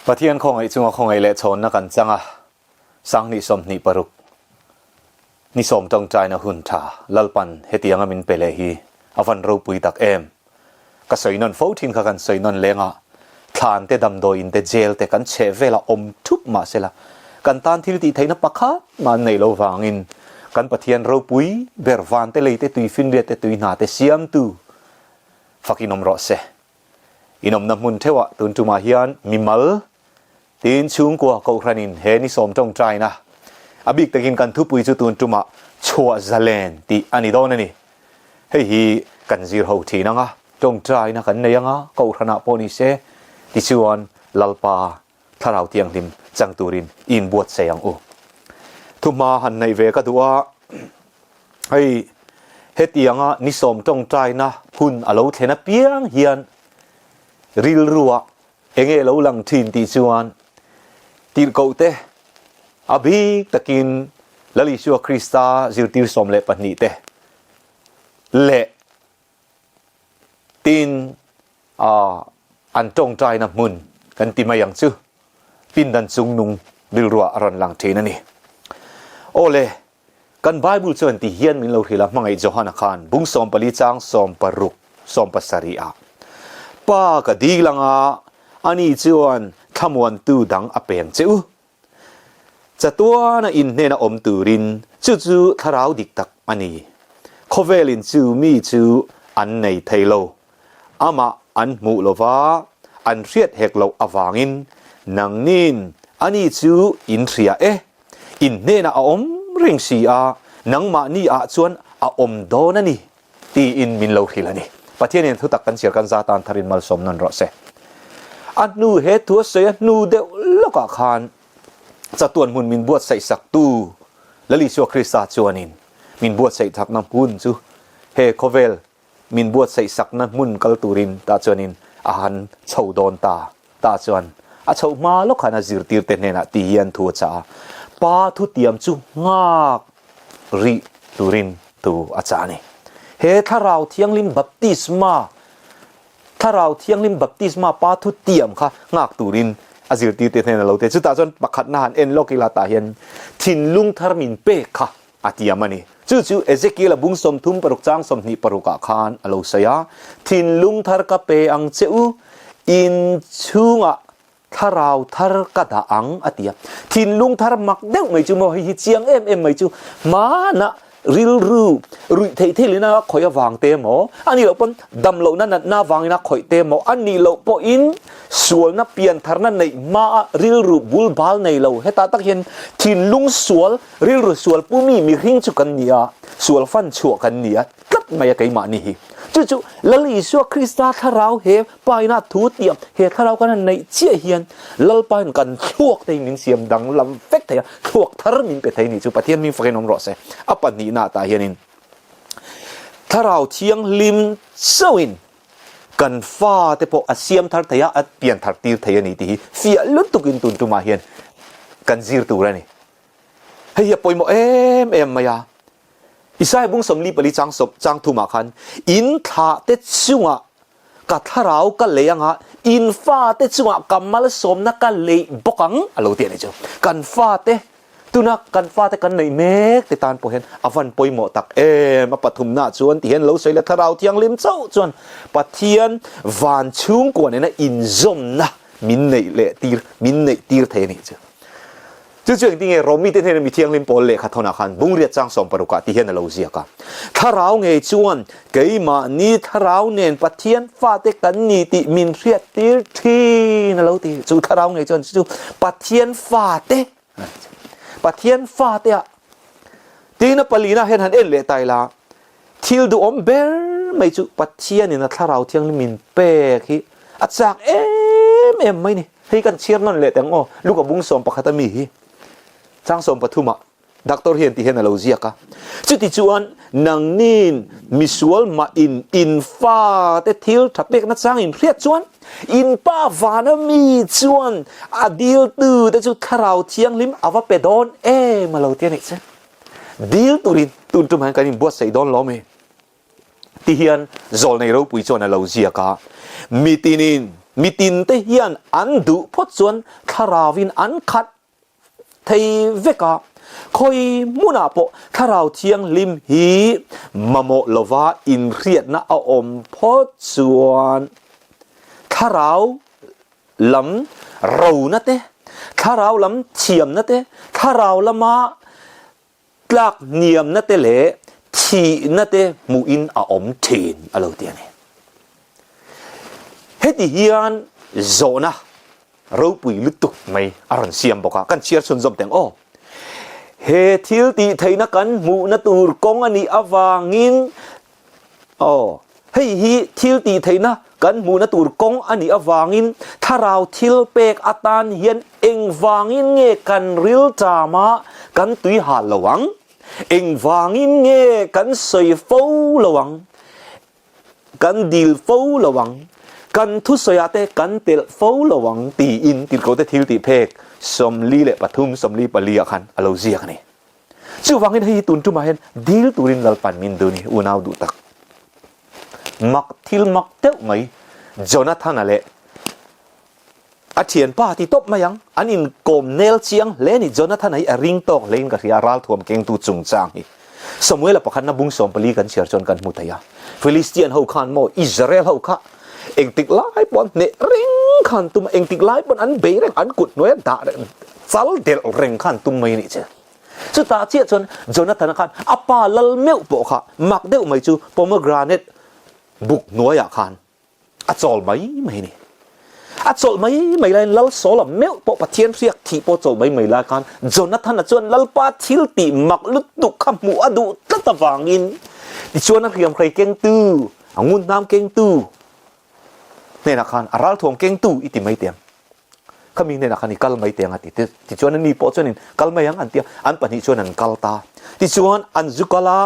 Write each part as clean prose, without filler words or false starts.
Pathian khawngaih chunga khawngaih leh chhawnna kan chang a, Sanghnih 26 ni sawm tawngtaina hun tha Lalpan hetianga min pe leh hi a van ropui tak em. Ka sawi nawn fo thin kha kan sawi nawn leng a, thlan te damdawiin te jail te kan chheh velah awm thup mah sela kan tan thil tih theihna pakhat mah an neih lo vangin kan Pathian ropui ber van te lei te tui finriat te tui hna te siamtu fakin awm rawh se. Inawmna hmun theuhah tun tumah hian mimal tiin chhungkua kohhranin he ni sawm tawngtaina a bik takin kan thupui chu tun tumah chhuah zalen tih a ni dawn a ni. Hei hi kan zir ho thin anga tawngtaina kan nei anga kohhranah pawh ni se tichuan Lalpa Thlarau Thianghlim chang turin i inbuatsaih ang u. Thuhma han neih ve ka duh a, hei hetianga ni sawm tawngtaina hun a lo thlen apiang hian rilruah enge lo lang thin tih chuan tirhkoh te a bik takin Lal Isua Krista zirtir 12 te leh Tin, a an tawngtaina hmun kan ti mai ang chu, pindan chungnung rilruah a rawn lang thin a ni. Aw le, kan Bible chuan ti hian min lo hrilh a, hmangaih Johana khan bung 14 chang 16, 17 ah, Pa ka dil anga ani chuan thlamuantu dang a peng che u. Chatuana inhnena awm turin chu chu thlarau dik tak a ni. Khawvelin chu mi chu an nei thei lo. Amah an hmuh lova an hriat hek loh avangin nangnin ani chu in hria e. Inhnena a awm reng si a, nangmahni ah chuan a awm dawn a ni tiin min lo hrilh a ni. Pathianin thutak kan chhiar kan za tan tharin malsawm nawn rawh se. A hnu he thu a sawi a hnu deuh lawkah khan chatuan hmun min buatsaih saktu Lal Isua Krista chuanin min buatsaih thakna hmun chu he khawvel min buatsaih sakna hmun kal turin tah chuanin a han chho dawn ta. Tah chuan a chhoh hma lawk khan a zirtirte hnenah ti hian thu a chah a, Pa thutiam chu nghak rih turin thu a chah a ni. He Thlarau Thianghlim baptisma, Thlarau Thianghlim baptisma Pa thutiam kha nghak turin a zirtirte hnenah lo te. Chutah chuan pakhatna han en lawk ila tah hian thinlung thar min pek kha a tiam a ni. Chu chu Ezekiel-a bung 36 chang 26 ah khan a lo sawi a, Thinlung thar ka pe ang che u, in chhungah thlarau thar ka dah ang a ti a. Thinlung thar mak deuh mai chu maw, hei hi chiang em em mai chu hmanah rilru ruih theih theih lehna khawih avang te maw, a nih loh pawn dam lohna natna avangin a khawih te maw, a nih loh pawhin sualna piantharna neih hmaa rilru bul bal nei lo hetah tak hian thinlung sual Rilru sual pu mi mihring chu kan ni a, sual fan chhuah kan ni a, tlat mai a keimahni hi. Chu chu Lal Isua Krista thlarau he paina thu tiam he thlarau kan han neih chiah hian Lalpain kan thluak te hi min siam danglam vek thei a, thluak thar min pe thei ni chu Pathian hming fakin awm rawh se. A pahnihna tah hianin Thlarau Thianghlim chauhin kan fa te pawh a siam thar thei a, a pian thar tir thei a ni tih hi fiah lutukin tun tumah hian kan zir tur a ni. Hei hi a pawimawh em em mai a. Isaiah bung 44 chang sawm chang thumah khan in thlah te chungah ka thlarau ka lei anga in fa te chungah ka malsawmna ka lei bawk ang a lo ti a ni chu. Kan fa te tuna kan fa te kan neih mek te tan pawh hian a van pawimawh tak em a pathumna chuan ti hian lo sawi la thlarau thianghlim chauh chuan Pathian van chhungkua nena inzawmna min neih leh tir min neih tir thei a nih chu. Chu chu engtin nge Romi te hnena mi thianghlim pawl lehkha thawnah khan bungriat chang 16 ah ti hian a lo ziak a. Thlarau ngei chuan keimahni thlarau nen Pathian fate kan ni tih min hriat tir thin a lo ti. Chu thlarau ngei chuan chu Pathian fate Pathian fate ah tiin a palina hian han en leh ta ila thil duhawm ber mai chu Pathianin a thlarau thianghlim min pek hi a chak em em mai ni. Hei kan chhiar nawn leh teng aw, Luka bung 11 a mi hi chang 13 ah doctor hian ti hian a lo ziak a. Chuti chuan nangnin misual mah in in fa te thil tha pekna chang in hriat chuan in pa vana mi chuan a dil tu te chu thlarau thianghlim a va pe dawn em a lo ti a nih che. Dil turin tun tum hian kan inbuatsaih dawn lo mi. Ti hian Zawlnei ropui chuan a lo ziak a, Mitinin Mitinte hian an duh phawt chuan thlarauin an khat thei vek a, khawi hmunah pawh Thlarau Thianghlim hi mamawh lova inhriatna a awm phawt chuan Thlarau lam rona te, Thlarau lam thiamna te, Thlarau lama tlak hniamna te leh thihna te hmuhin a awm thin a lo ti a ni. Heti hian zawhna ropui lutuk mai a rawn siam bawk a, kan chhiar chhunzawm teng aw. He thil tih theihna kan hmuhna tur kawng a nih avangin Aw, hei hi thil tih theihna kan hmuhna tur kawng a nih avangin thlarau thil pek atan hian engvangin nge kan rilṭam a kan tui hal lo ang? Engvangin nge kan sawi fo lo ang? Kan dil fo lo ang? Kan thusawiah te kan telh fo lo ang? tiin Tirhkohte thil tih phek 43, 44 ah khan a lo ziak a ni. Chuvangin hei hi tun tumah hian dil turin Lalpan min dun hi unau duh tak. Mak thil mak deuh mai Jonathan-a leh a thianpa ti tawp mai ang, an inkawm nel chiang hle ni. Jonathan-a hi a ring tawk hlein ka hria a, ralthuam kengtu chungchang hi. Samuel-a pakhatna bung 14 kan chhiar chuan kan hmu thei a. Philistian ho khan maw Israel ho kha engtik lai pawh an hneh reng khan tum a, engtik lai pawn an bei reng, an kut hnuaia dah reng, chal delh reng khan tum mai a nih che. Chutah chiah chuan Jonathan-a khan a pa lal meuh pawh kha mak deuh mai chu pomegranate buk hnuaiah khan a chawl mai mai a ni. A chawlh mai mai laiin lal Saul-a meuh pawh Pathian hriak thih pawh chawlh mai mai lai khan Jonathan-a chuan Lalpa thil tih mak lutuk kha hmuh a duh tlat avangin tichuan a hriamhrei kengtu, a ngunhnam kengtu hnenah khan a ralthuam kengtu i ti mai teh ang. Khami hnenah khan i kal mai teh ang a ti. Tichuan ani pawh chuanin kal mai ang an ti a, an pahnih chuan an kal ta. Tichuan an zu kal a,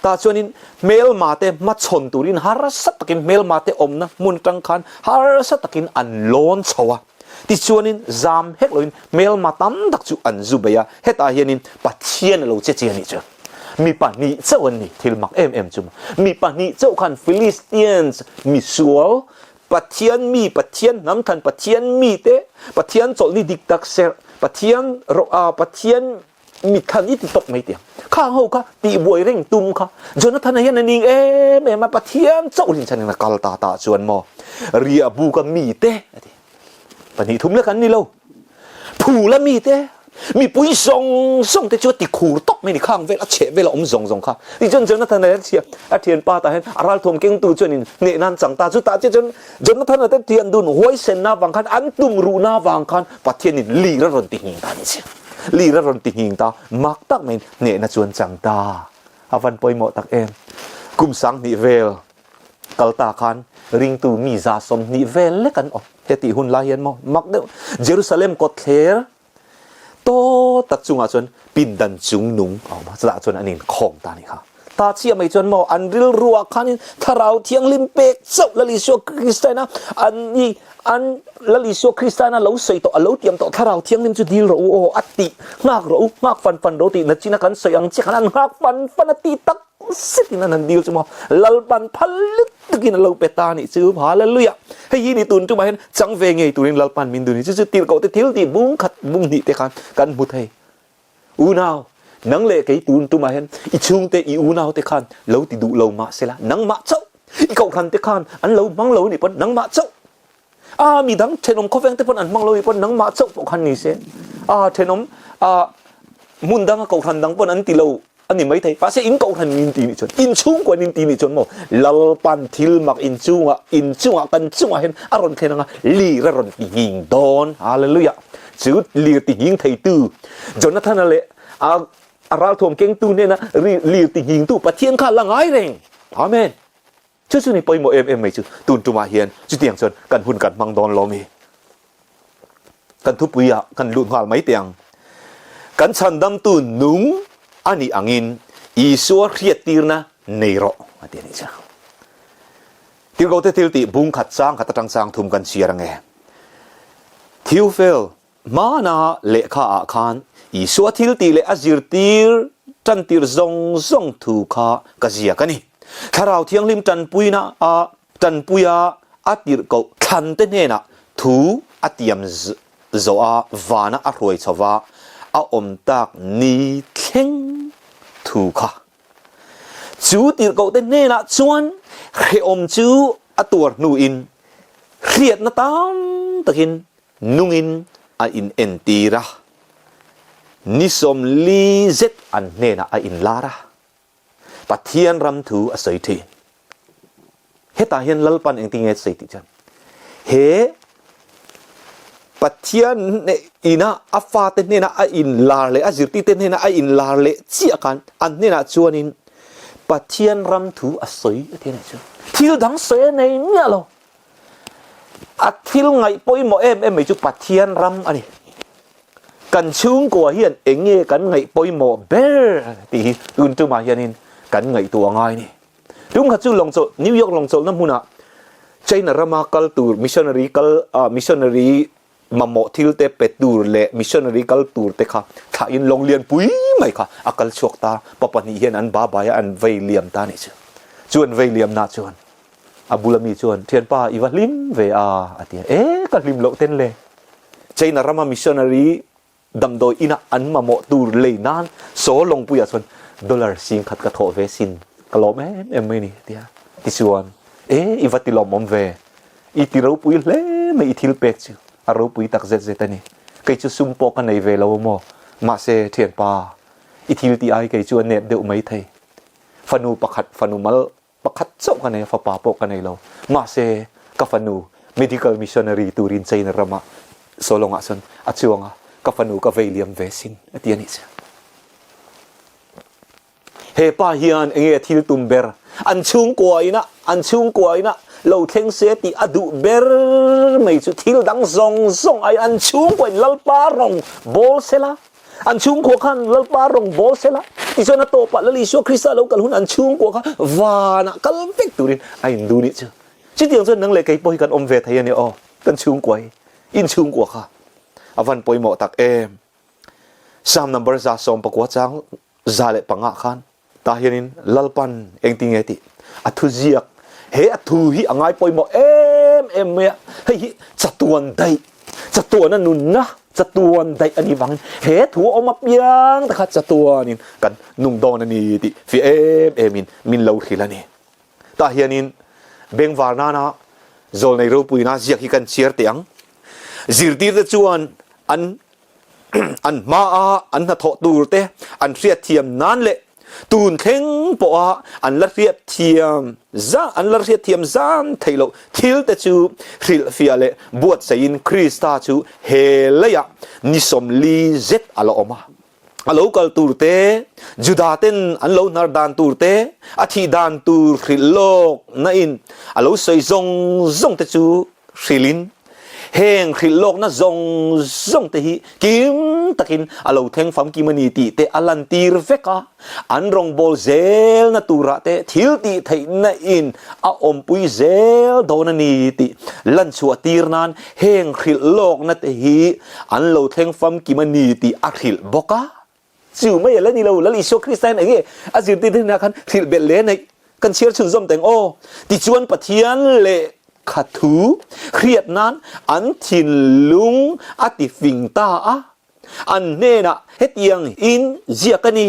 tah chuanin hmelma te hmachhawn turin harsa takin hmelma te awmna hmun atang khan harsa takin an lawn chho a. Tichuanin zam hek loin hmelma tam tak chu an zu bei a, hetah hianin Pathian a lo che che a nih chu. Mi pahnih chauh an ni, thil mak em em chu. Mi pahnih chauh khan Philistines misual Pathian mi, Pathian hnam than, Pathian mite, Pathian chawlhni dik tak serh, Pathian Pathian mitthlan i ti tawp mai tiang. Khang ho kha tihbuai reng tum kha Jonathan-a hian a ning em em a, Pathian chauh rinchhan in a kal ta ta chuan maw riahbuk a mite a ti. Pahnih thum lek an ni lo. Phul a mite, mipui zawng zawng te chu a ti khur tawp mai ni khang vel a chheh vel a awm zawng zawng kha. Tichuan Jonathan-a hian chhia a thianpa tah hian a ralthuam kengtu chuan in hneh nan chang ta. Chutah chiah chuan Jonathan-a te thian dun huaisenna vang khan an tum ruhna vang khan Pathianin lir a rawn ti nghing ta a ni chiah. Lir a rawn ti nghing ta, mak tak maiin hnehna chu an chang ta. A van pawimawh tak em. Kum 2000 vel kal ta khan ringtu mi 20 vel lek an awm. Hetih hun lai hian maw mak deuh Jerusalem kawtthler taw tak chungah chuan pindan chung nung a awm a, chutah chuan an inkhawm ta a nih kha. Ta chiah mai chuan maw an rilruah khanin Thlarau Thianghlim pek chauh Lal Isua Kristaina an ni an Lal Isua Kristaina lo sawi tawh a lo tiam tawh Thlarau Thianghlim chu dil rawh u aw a tih nghak rawh u nghak fan fan rawh tih nachina kan sawi ang chiah khan an nghak fan fan a tih tak zetin an han dil chu maw Lalpan phal lutukin a lo pe ta a nih chu Hallelujah hei hi ni tun tumah hian chang ve ngei turin Lalpan min duh ni chu chu tirhkoh te thil tih bung khat bung hnih te khan kan hmu thei Unau, nang leh kei tun tumah hian i chhungte i unau te khan lo ti duh lo mah sela nangmah chauh i kohhran te khan an lo hmang lo ni pawn nangmah chauh a mi dang thenawm khawveng te pawn an hmang lo ni pawn nangmah chauh pawh khan ni se a thenawm a hmun danga kohhran dang pawn an ti lo a ni maithei mahse in kohhran in ti nih chuan in chhungkuan in ti nih chuan maw Lalpan thil mak in chungah in chungah kan chungah hian a rawn thlen anga lir a rawn ti nghing dawn hallelujah chu lir ti nghing theitu Jonathan-a leh a a ralthuam kengtu hnena lir ti nghingtu Pathian kha la ngai reng amen Chu chu ni pawimawh em em mai chu tun tumah hian chutiang chuan kan hun kan hmang dawn lo mi. Kan thupui ah kan lut nghal mai teh ang. Kan chhandamtu nung a nih angin Isua hriattirna nei rawh a ti a nih chu. Tirhkohte thil tih bung khat chang khat atang chang thum kan chhiar ange. Theophil Hmana lehkha ah khan Isua thil tih leh a zirtir tantir zawng zawng thu kha ka ziak a ni. Thlarau Thianghlim tanpuina a tanpuia a tirhkoh thlan te hnenah. Thu a tiam zawh a, vana a hruai chho va, a awm tak ni thleng thu kha. Chu tirhkohte hnenah chuan hrehawm chu a tuar hnuin hriatna tam takin nungin a inentir a, ni 40 zet an hnenah a inlar a. Pathian ram thu a sawi thin. Hetah hian Lalpan engtin nge a sawi tih chuan he Pathian ina a fate hnena a inlar leh a zirtirte hnena a inlar leh chiah khan an hnenah chuanin Pathian ram thu a sawi a ti a nih chu. Thil dang sawi a nei miah lo. A thil ngaih pawimawh em em mai chu Pathian ram a ni. Kan chhungkua hian eng nge kan ngaih pawimawh ber tih hi tun tumah hianin kan ngaihtuah ngai a ni. Tum khat chu lawngchawlh, New York lawngchawlhna hmunah China rama kal tur missionary kal missionary mamawh thil te pe tur leh missionary kal tur te kha thlahin lawng lian pui mai kha a kal chhuak ta. Pa pahnih hian an ba bai a, an vei liam ta a nih chu. Chu an vei liamna chuan a bula mi chuan, Thianpa, i va hlim ve a, a ti a. E, ka hlim loh ten le. China rama missionary damdawi inah an mamawh tur lei nan saw lawngpuiah chuan dollar 10,000 ka thawh ve sin, ka lawm em em mai ni, a ti a. Tichuan, E, i va ti lawmawm ve, i ti ropui hle mai i thil pek chu, a ropui tak zet zet a ni. Kei chu sum pawh ka nei ve lo maw? Mahse, thianpa, i thil tih ai kei chu a nep deuh mai thei. Fanu pakhat, fanu mal Pakhat chauh ka nei a, fapa pawh ka nei lo. Mahse, ka fanu medical missionary turin China ramah Solongah chuan a chuang a, ka fanu ka vei liam ve sin a ti a nih chu. He pa hian enge a thil tum ber? An chhungkua ina, an chhungkua ina lo thleng se tih a duh ber mai chu thil dang zawng zawng ai an chhungkua in Lalpa rawng bawl sela. An chhungkua khan Lalpa rawng bawl sela, tichuan a tawpah Lal Isua Krista lo kal hun an chhungkua kha vanah kal vek turin a indu nih chu. Chutiang chuan nang leh kei pawh hi kan awm ve thei a ni aw, kan chhungkua hi, in chhungkua kha a van pawimawh tak em. Psalm number 119 chang 105 khan Tah hianin Lalpan engtin nge tih a thuziak he a thu hi a ngai pawimawh em em mai a, hei hi chatuan daih, chatuana nunna, chatuan daih a nih vangin he thu a awm apiang te kha chatuanin kan nung dawn a ni tih fiah em emin min lo hrilh a ni. Tah hianin bengvar nana zawlnei ropuina ziak hi kan chhiar teh ang. Zirtirte chuan an an hmaa an hnathawh tur te an hriatthiam nan leh tun thleng pawha an la hriatthiam an la hriatthiam zan theih loh thil te chu hrilhfiah leh buatsaihin Krista chu he leiah ni 40 zet a la awm a. A lo kal tur te, Juda ten an lo hnar dan tur te, a thih dan tur hrilh lawk na in a lo sawi zawng zawng te chu hrilhin heng hrilh lawkna zawng zawng te hi kim takin a lo thleng famkim a ni tih te a lantir vek a, an rawngbâwl zelna turah te thil tih theihna in a awmpui zel dawn a ni tih lanchhuah tir nan heng hrilh lawkna te hi an lo thleng famkim a ni tih a hrilh bawk a. Chu mai a la ni lo, Lal Isua Krista hian enge a zirtirte hnenah khan hrilh belh leh neih kan chhiar chhunzawm teng aw. Tichuan Pathian lehkha thu hriat nan an thinlung a ti fing ta a, an hnenah hetiang in ziak a ni,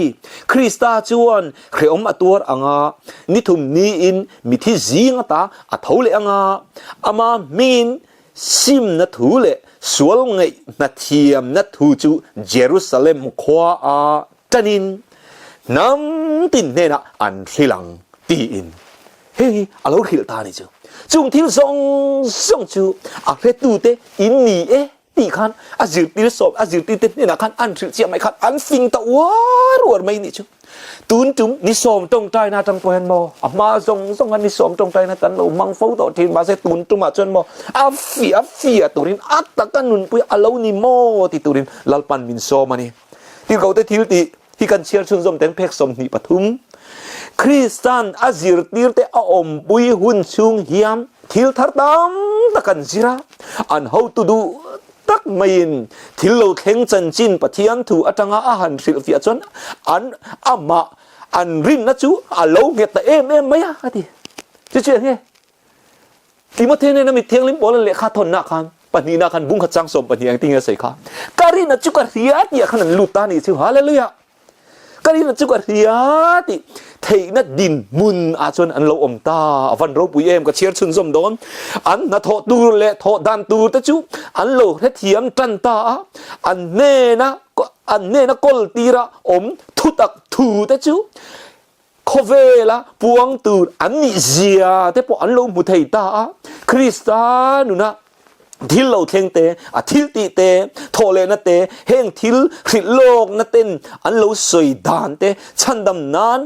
Krista chuan hrehawm a tuar ang a, ni thum niin mithi zing ata a tho leh ang a, ama hmingin Simna thu leh sual ngaihna thiamna thu chu Jerusalem khua a ṭanin hnam tin hnenah an hrilh ang tiin hei hi a lo hrilh ta a ni chu. Chung thil zawng zawng chu a hretute in ni e tih khan a zirtir sawm a zirtirte hnenah khan an hrilh chiah mai khan an fing ta uar uar mai nih chu. Tun tum ni sawm tawngtaina atang pawh hian maw a hma zawng zawng a ni sawm tawngtaina kan lo hmang fo tawh thin mahse tun tumah chuan maw a fiah fiah turin a taka nunpui a lo ni maw ti turin Lalpan min sawm a ni. Tirhkohte thil tih hi kan chhiar chhunzawm teng phek 23. Kristan a zirtirte a awmpui hun chhung hian thil thar tam tak an zir a, an hotu duh tak maiin thil lo thleng chanchin Pathian thu atanga a han hrilhfiah chuan an amah an rinna chu a lo nghet ta em em mai a, a ti. Chu chu eng nge? Timothea nena mithianghlim pawl an lehkha thawnna khan. Pahnihna khan bung khat chang 12 engtin nge a sawi kha? Ka rinna chu ka hria tih ah khan an lut ta a nih chu. Hallelujah! Ka rinna chu ka hria tih theihna dinhmun ah chuan an lo awm ta. A van ropui em ka chhiar chhunzawm dawn. An hnathawh tur leh thawh dan tur te chu an lo hrethiam tan ta a, an hnena an hnena kawl tira awm thutak thu te chu khawvela puang tur an nih zia te pawh an lo hmu thei ta a. Krista nuna thil lo thleng te, a thil tih te, thawh lehna te, heng thil hrilh lawkna ten an lo sawi dan te, chhandam nan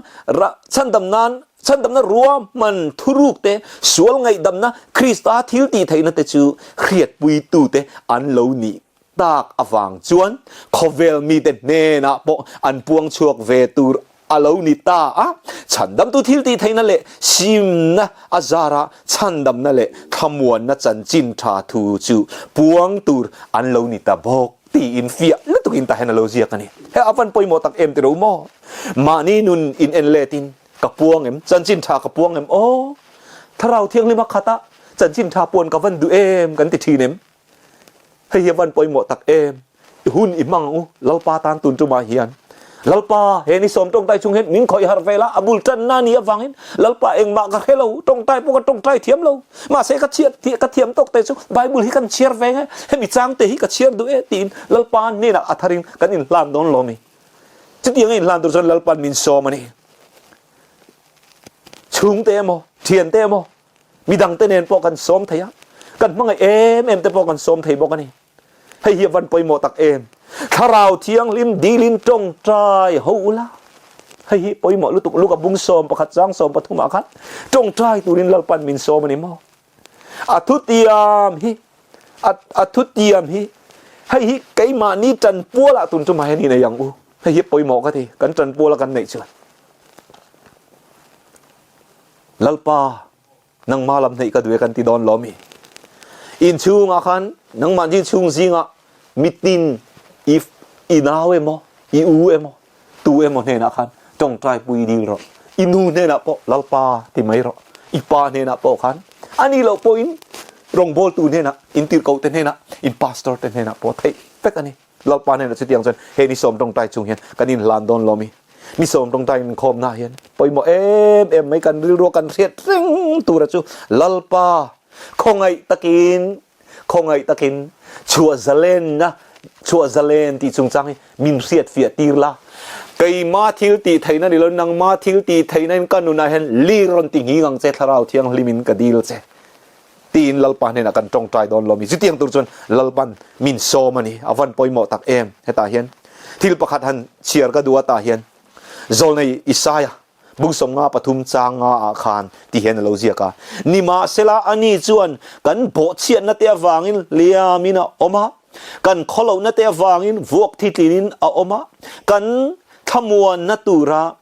chhandam nan chhandamna ruahman thuruk te, sual ngaihdamna Krista thil tih theihna te chu hriatpuitu te an lo nih tak avang chuan khawvel mite hnenah pawh an puang chhuak ve tur a lo ni ta a, chhandamtu thiltih theihna leh simna a zara chhandamna leh thlamuanna chanchin tha thu chu puang tur an lo ni ta bawk tiin fiah lutukin tah hian a lo ziak a ni. He a van pawimawh tak em ti ro maw? Mahni nun in en letin ka puang em? Chanchin tha ka puang em? Aw, Thlarau Thianghlima khata chanchin tha puan ka van duh em kan ti thin em? Hei hi a van pawimawh tak em? I hun i hmang ang u, Lalpa tan tun tumah hian. Lalpa, he ni sawm tawngtai chung hian min khawih harh vel a, a bul tanna ni avangin Lalpa engmah ka hre lo, tawngtai pawh ka tawngtai thiam lo. Mahse ka chhiat ka thiam tawk te chu Bible hi kan chhiar ve nge, hemi chang te hi ka chhiar duh e tiin Lalpa hnenah a tharin kan inhlan dawn lo mi. Chutianga inhlan tur chuan Lalpa'n min sawm a ni. Chhungte emaw, thiante emaw, Midangte nen pawh kan sawm thei a, kan hmangaih em em te pawh kan sawm thei bawk a ni. Hei hi a van pawimawh tak em. Thlarau Thianghlim dilin tawngtai ho ula. Hei hi pawimawh lutuk Luka bung 11 chang 13 ah khan tawngtai turin Lalpan min sawm a ni maw? A thutiam hi a a thutiam hi hei hi keimahni tanpualah tun tumah hian i nei ang u. Hei hi pawimawh ka ti kan tanpuala kan neih chuan. Lalpa, nangmah lam hneih ka duh e kan ti dawn lo mi? Inchhungah khan nangmah ni chhung zingah mitin i i nau emaw, i u emaw, tu emaw hnenah khan tawngtai pui dil rawh. I nu hnenah pawh Lalpa ti mai rawh. I pa hnenah pawh khan ani loh pawhin rawngbawltu hnenah, in tirhkohte hnenah, in pastor te hnenah pawh theih vek a ni. Lalpa hnenah chutiang chuan hei ni sawm tawngtai chung hian kan inhlan dawn lo mi? Ni sawm tawngtai inkhawmna hian pawimawh em em mai kan rilrua kan hriat reng tura chu Lalpa khawngaih takin khawngaih takin chhuah zalenna chhuah zalen tih chungchang hi min hriat fiah tir la. Keima thil tih theihna ni lo nangma thil tih theihna in ka nunah hian lir rawn ti nghing ang che Thlarau Thianghlimin ka dil che. Tiin Lalpa hnenah kan tawngtai dawn lo mi? Chutiang tur chuan Lalpan min sawm a ni. A van pawimawh tak em? Hetah hian thil pakhat han chhiar ka duh a, tah hian Zawlnei Isaia bung 53 chang nga ah khan ti hian a lo ziak a, Nimahsela ani chuan kan bawhchhiatna te avangin hliamin a awm a, kan khawlohna te avangin vuak thitlinin a awm a, kan thlamuanna tura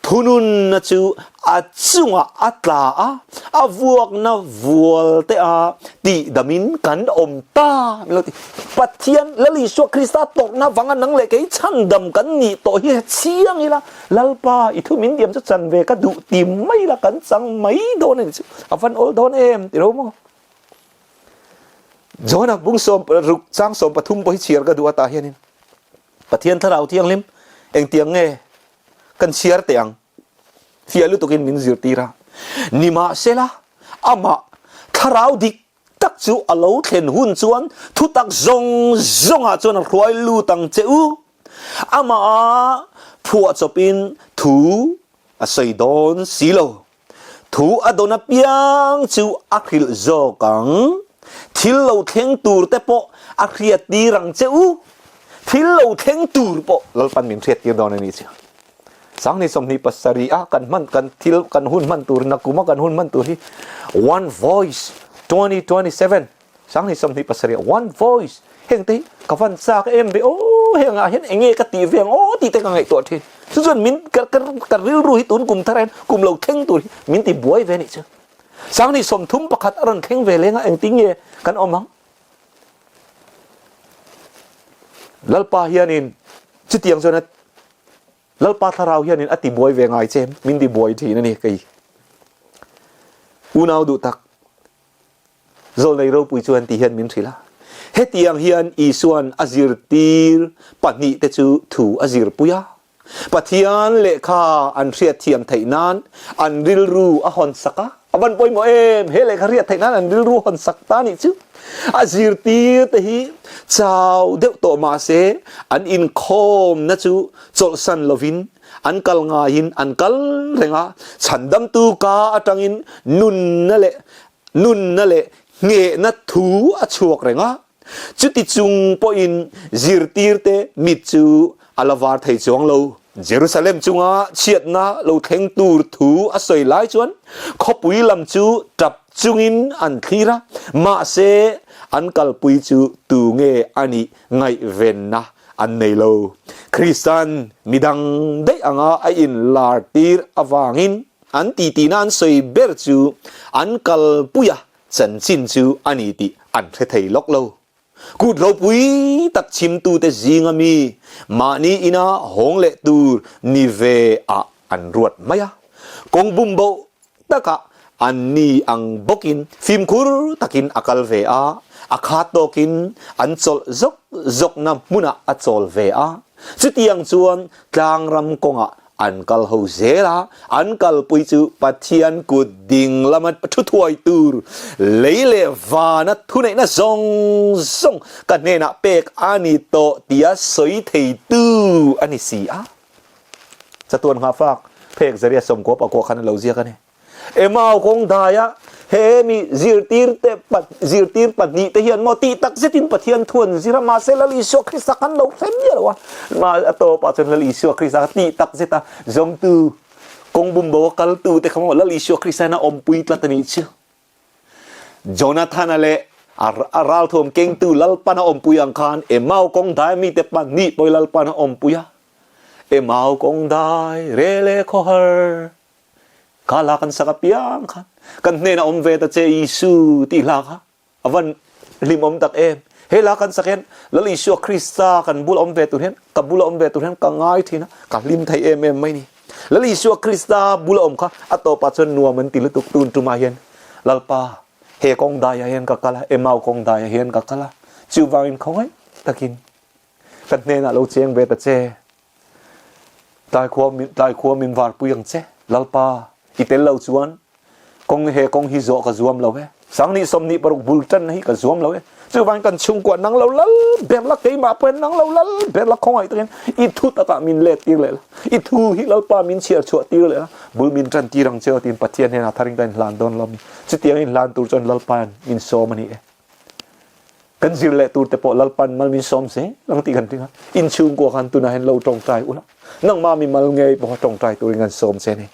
Thununna chu a chungah a tla a, a vuakna vual te a tihdamin kan awm ta. Min lo ti. Pathian Lal Isua Krista tawrhna vanga nang leh kei chhandam kan nih tawh hi chiang ila, Lalpa i thu min diam chu chan ve ka duh ti mai la kan chang mai dawn a ni chu. A van awl dawn em ti lo maw? John-a bung 16 chang 13 pawh hi chhiar ka duh a tah hianin Pathian Thlarau Thianghlim engtiang nge kan chhiar teh ang? Fiah lutukin min zirtir a. Nimahsela, amah Thlarau dik tak chu a lo thlen hun chuan thutak zawng zawngah chuan a hruai lut ang che u. Amah phuahchawpin thu a sawi dawn si lo. Thu a dawn apiang chu a hrilh zawk ang. Thil lo thleng tur te pawh a hriattir ang che u. Thil lo thleng tur pawh Lalpan min hriattir dawn a ni chu. Sangni 27 a kan hman kan thil kan hun hman tur nakuma kan hun hman tur hi One Voice 2027 Sangni 27 One Voice heng te hi ka van chak em ve aw heng ah hian enge ka tih ve ang aw tih te ka ngaihtuah thin. Chu chuan min ka ka ka rilru hi tun kum thar hian kum lo thleng tur hi min ti buai ve nih chu. Sangni 31 a rawn thleng ve leng a engtin nge kan awm ang? Lalpa hianin chutiang chuan a Lalpa thlarau hianin a ti buai ve ngai che min ti buai thin a ni kei. Unau duh tak Zawlnei ropui chuan ti hian min hrilh a. Hetiang hian Isua'n a zirtir pahnihte chu thu a zirpui a. Pathian lehkha an hriatthiam theih nan an rilru a hawnsak a. A van pawimawh em? He lehkha hriat theih nan an rilru hawnsak ta nih chu. A zirtirte hi chau deuh tawh mah se an inkhawmna chu chawlhsan lovin an kal ngaiin an kal reng a. Chhandamtu ka atangin nunna leh nunna leh nghehna thu a chhuak reng a. Chuti chung pawhin zirtirte mit chu a la var thei chuang lo. Jerusalem chunga chhiatna lo thleng tur thu a sawi lai chuan khawpui lam chu tap chungin an thlir a, mahse an kalpui chu tu nge a nih ngaihvenna an nei lo. Krista'n midang daih anga a inlartir avangin an titina an sawi ber chu an kalpui a, Chanchin chu a ni tih an hre thei lawk lo. Kut ropui tak chhimtute zinga mi mahni ina hawng leh tur ni ve ah an ruat mai a. Kawng bum boh takah an ni ang bawkin fimkhur takin a kal ve a, a khat tawkin an chawlh zawk zawkna hmunah a chawl ve a. Chutiang chuan tlangram kawngah An kal ho zel a, an kalpui chu Pathian kut ding lama thu thuai tur lei leh vana thuneihna zawng zawng ka hnenah pek a ni tawh tia sawi theitu a ni si a. Chatuan nghahfak phek Zaria sawmkua pakua khan a lo ziak a ni. Emau kawng daia he mi zirtirte zirtir pahnihte hian maw tih tak zetin Pathian thu an zir a, mahse Lal Isua Krista khan lo hre miah lo a. Mah a tawpah chuan Lal Isua Krista kha tih tak zeta zawngtu kawng bumbo a kaltute kha maw Lal Isua Krista hian a awmpui tlat a nih chu. Jonathana leh a ralthuam kengtu Lalpan a awmpui ang khan Emau kawng daia mite pahnih pawh hi Lalpan a awmpui a. Emau kawng dai rel e khawhar. Kha hla kan sak apiang khan kan hnenah awm ve ta che Isu tih hla kha a van hlimawm tak em. He hla kan sak hian Lal Isua Krista kan bula awm ve tur hian ka bula awm ve tur hian ka ngai thin a, ka hlim thei em em mai ni. Lal Isua Krista bula awm kha a tawpah chuan nuam an ti lutuk tun tumah hian Lalpa he kawng daiah hian ka kal a, Emau kawng daiah hian ka kal a, chuvangin khawngaih takin kan hnenah lo cheng ve ta che. Tlaikhua min varpui ang che, Lalpa, i tel lo chuan kawng he kawng hi zawh ka zuam lo e. Sangni 26 bul ṭan hi ka zuam lo e. Chuvangin kan chhungkua nang lo lal ber la, keimah pawhin nang lo lal ber la, khawngaih takin i thu takah min let tir leh la, i thu hi Lalpa min chhiar chhuah tir leh la, bul min ṭan tir ang che aw tiin Pathian hnenah tharin ka inhlan dawn lo mi. Chutiang inhlan tur chuan Lalpa'n min sawm a ni e. Kan zir leh tur te pawh Lalpan mal min sawm zel ang tih kan ring a, in chhungkua khan tunah hian lo tawngtai ula, nangmah mi mal ngei pawha tawngtai turin kan sawm che ni.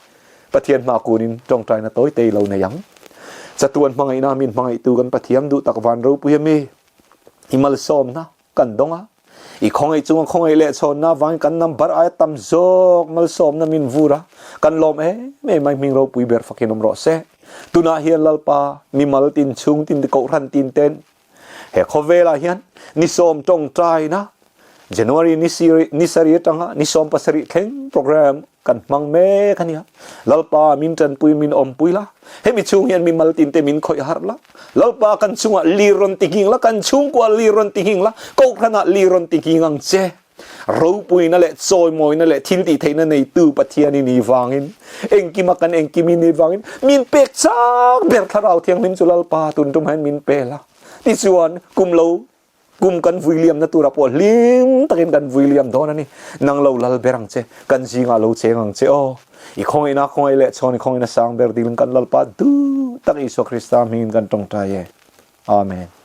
Pathian hma kunin tawngtaina tawi tei lo nei ang. Chatuan hmangaihna min hmangaihtu kan Pathiam duh tak van ropui a mi, i malsawmna kan dawng a, i khawngaih chunga khawngaih leh chhawnna vangin kan number aia tam zawk malsawmna min vur a, kan lawm em em mai hming ropui ber fakin awm rawh se. Tunah hian Lalpa, mimal tin chhung tin kohhran tin ten he khawvelah hian ni sawm tawngtaina January ni ni sarih atanga ni 17 thleng program kan hmang mek a nia. Lalpa min tanpui min awmpui la, hemi chhung hian mimal tin te min khawih harh la, Lalpa kan chungah lir rawn ti nghing la, kan chhungkua lir rawn ti nghing la, kohhranah lir rawn ti nghing ang che. Ropuina leh chawimawina leh thil tih theihna neitu Pathian i nih vangin, engkima kan engkim i nih vangin min pek chak ber Thlarau Thianghlim chu Lalpa tun tum hian min pe la. Tichuan, kum lo kum kan vui liamna turah pawh hlim takin kan vui liam dawn a ni. Nang lo lal ber ang che, kan zingah lo cheng ang che aw. I khawngaihna khawngaih leh chhawn i khawngaihna sang ber dilin kan Lalpa duh tak Isua Krista hmingin kan tawngtai e. Amen.